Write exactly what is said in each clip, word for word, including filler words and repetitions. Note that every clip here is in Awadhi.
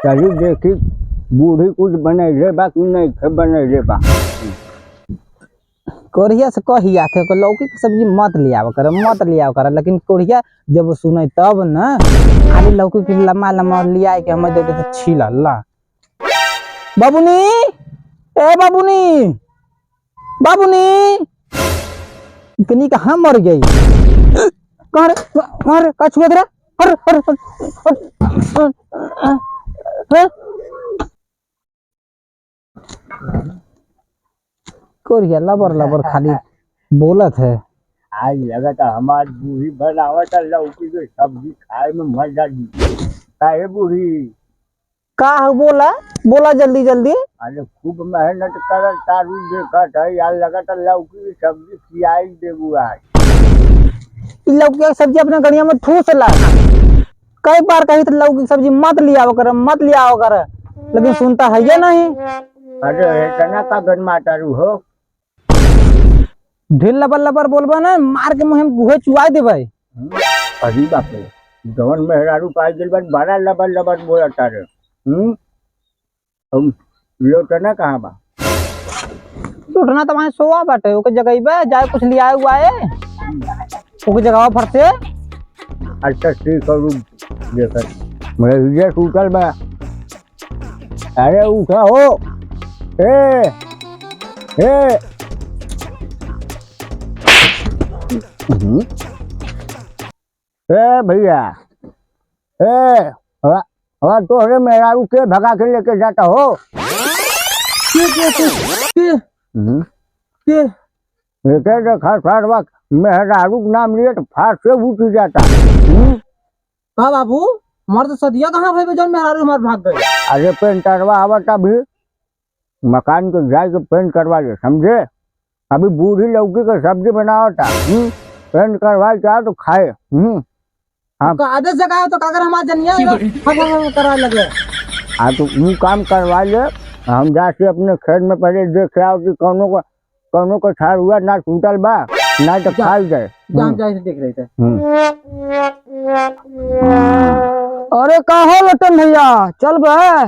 चली देखी, बूढ़ी कुछ बनैले बा कि नइखे बनैले बा। कोढ़िया से कही आथे, ओकर लौकी के सब्जी मत लियाव कर, मत लियाव कर, लेकिन कोढ़िया जब सुनै तब न, खाली लौकी के लम्बा लम्बा लियाइ के हमें दे देते छीला ला। बाबुनी, ए बाबुनी, बाबुनी, इतनी कहाँ मर गई? कहाँ रे? कहाँ रे? का छुआ तेरा? अरे, अरे, अरे, अरे, अरे, अरे। कोरिया लबर लबर खाली बोलत है। आज लगत है हमार बूढ़ी बनावत है लौकी के सब्जी खाए में मजा दी। काहे बूढ़ी? का हो बोला, बोला जल्दी जल्दी। अरे खूब मेहनत करत तारू देखत है यार, लगत है लौकी के सब्जी खियाई देबू आज। ई लौकी के सब्जी अपने गड़िया में ठूस ला। कई बार कही तो लौकी के सब्जी मत लियाव कर, मत लियाव कर, लेकिन सुनता है ये नहीं। अरे इतना का गरमातारू हो? ढेर लबर लबर बोलबा ना, मार के मुँह में गुहे चुआई देबै। हम्म, अरे बाप रे, जवन मेहरारू पाई दिल बन, बड़ा लबर लबर बोलत तारे। हम्म, हम लोटना कहाँ बा? लोटना तो वहाँ सोआ बाटे, ओके जगइबे, जाए कुछ लियाए उआए, ओके जगह फरते। अच्छा ठीक है, रुक, देखत। मैं ये सूतल बा। अरे उठा हो। ए, ए। हम्म। ए भैया। ए, हवा, हवा तोहरे मेहरारू के भगा के लेके जाता हो? के, के, के, के? हम्म। के? एके देखा सारवा मेहरारू के नाम लिए तो फाट से उठ जाता। हम्म? का बाबू, हमार तो सदिया कहाँ भई बा जौन मेहरारू हमार भाग गए? अरे पेंटरवा आवत अभी, मकान के जाए के पेंट करवा ले, समझे? अभी बूढ़ी लौकी के सब्जी बनावता, हम्म? पेंट करवा चाहे तो खाए, हम्म? हाँ। तो आदेश जगह है तो कागर हमार जनिया हम, हम, हम कराए लगे। हाँ तो वो काम करवा ले, हम जाके अपने खेत में पहले देख के आओ कि कौनो को कौनो कछारुआ ना टूटल बा, ना तो जा, खाई जाए। जा, हम हम्म। जाए से देख रहे थे। हम्म। अरे का हो लटन भैया, चल बे,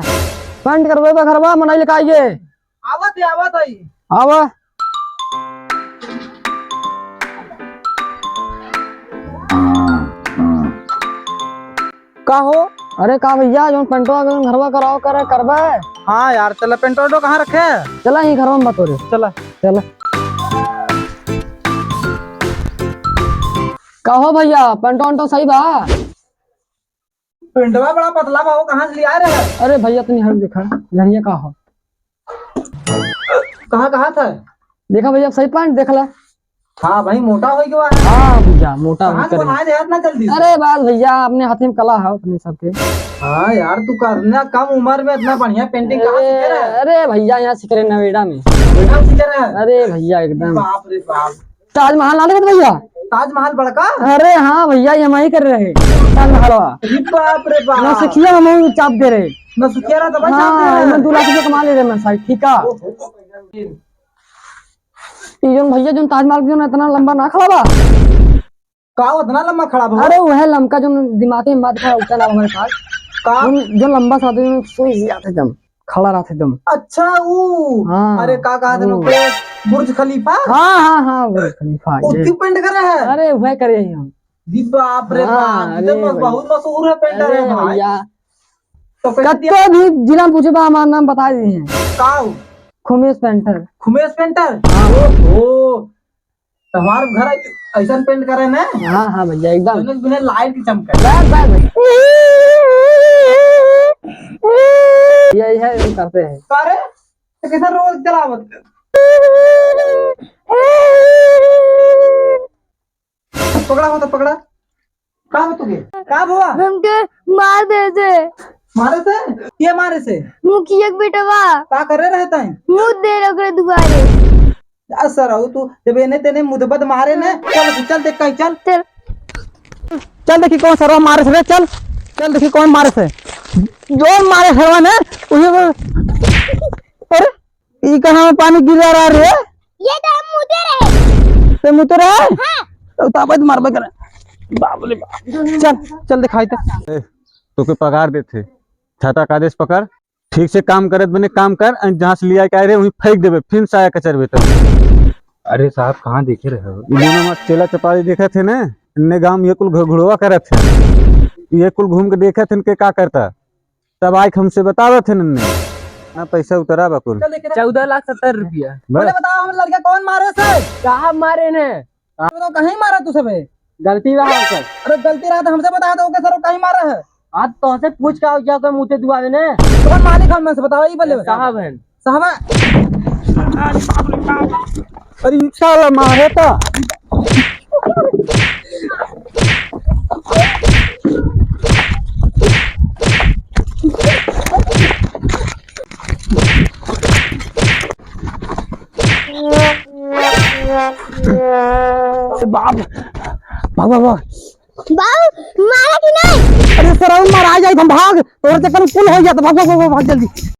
पेंट करवे बे घरवा, मनई लेके आइए। आवत है, आवत है। आवा। का हो? अरे का भैया, जौन पेंटवा के जौन घरवा कराओ करे, करबे? हाँ यार, चला, पेंटवा कहाँ रखे? चला, यहीं घरवा में बा तोरे। चला। चला। का हो भैया, पेंटवा उंटवा सही बा? पेंटवा बड़ा पतला बा, वो कहाँ से लिया रहे? अरे भैया, तनी हट देखा, धनिया का हो? कहाँ, कहाँ था? देखा भैया, सही पेंट देख ला। हाँ भाई, मोटा हो गया है। हाँ भैया, मोटा हो कहाँ से करे। बनाए रे इतना जल्दी से? अरे बात भैया, अपने हाथ में कला है अपने सबके। हाँ यार, तू करना कम उम्र में इतना बढ़िया पेंटिंग कहाँ सीखे रहे? अरे भैया, यहाँ सीख रहे नोएडा में। नोएडा में सीखे रहे? अरे भैया, एकदम। बाप रे बाप। ताजमहल ना देखत भैया? ताजमहल बड़का? अरे हाँ भैया, ये हम ही कर रहे ताजमहलवा। अरे बाप रे बाप। नौसिखिया हम ही चाप दे रहे। नौसिखिया रहा तो भाई चाप दे हाँ, रहे। मैं दो लाख रुपया कमा ले रहे मैं साहब, ठीक है। ओहो। ई जौन भैया जौन ताजमहल के जौन इतना लंबा ना खड़ा बा। का उतना लंबा खड़ा बा? अरे वह लमका जौन दिमाग में बात खड़ा उठा ना हमारे पास। का? जौन, जौन लंबा सा जौन सोई जाते एकदम खड़ा रहते एकदम। अच्छा ऊ। हाँ, अरे का कहा थे ऊ। लोग के? बुर्ज खलीफा? हाँ, हाँ, हाँ, बुर्ज खलीफा, ये। उठी पेंट करे है? अरे वह करे ही हम। जी बाप रे हाँ, बाप, ये तो अरे मस-, भैया। बहुत मशहूर है पेंटर अरे है भाई। भैया। तो कैसे दिया? कत्तो भी जिला में पूछे बा, हमारा नाम बता दी है। का हो? खुमेश पेंटर। खुमेश पेंटर? हाँ। ओहो। तो हमार घर ऐसन पेंट करे ना? हाँ, हाँ भैया, एकदम। जौन बिना लाइट की चमके। बस, बस, बस। यही है, यही करते हैं। का रे? तो कैसा रोज चलावत? पकड़ा हो तो पकड़ा। का हो तुके? का हुआ? हमके मार दे दे। मारे से? के मारे से? मुखिया के बेटवा। का करे रहे तैं? मुँह दे रहे ओकरे दुआरे। आ सरऊ तू जब एने तेने मुदबद मारे ने, चल, चल देख कहीं, चल। चल। चल देखी कौन सरवा मारे से रे, चल। चल देखी कौन मारे से। जो मारे सरवा ने, उहे वो। अरे, ई कहाँ में पानी गिरा रहा रे? ये तो हम मुते रहे। ते मुते रहे? हाँ। तो ताबत मारबे करे। बाप रे बाप। चल, चल दिखाई तो। ए, तोके पगार देथे। छाता का आदेश पकड़। ठीक से काम करत बने काम कर, अन जहाँ से लिया के आए रहे, वहीं फेंक देबे, फिर साया कचरबे तब। अरे साहब, कहाँ देखे रहे हो? ई दोनों मा चेला चपाली देखत है ना, इन्ने गाँव में ये कुल घुड़वा करत है, ये कुल घूम के देखत है इनके का करता, तब आइके हमसे बतावत है इन्ने। ना पैसा उतरा बा कुल। चौदह लाख सत्तर रुपया। बस। पहले बताओ, हम लड़का कौन मारे से? साहब मारे ने। आप तो कहीं मारा तू सबे? गलती रहा ओकर। अरे गलती रहा तो हमसे बता दो, ओके सर, कहीं मारा है? आज तो से पूछ के आओ, क्या कोई मुते दुआवे ने? कौन मालिक हम से बताओ, ई बोले। साहब हैं। साहब। अरे साला मारे तो। बाप, भाग, भाग, भाग। बाबू, मारा कि नहीं? अरे सरऊ, मारा जाई, हम भाग, तोर चक्कर में कुल हो जाता, भाग, भाग, भाग, भाग जल्दी।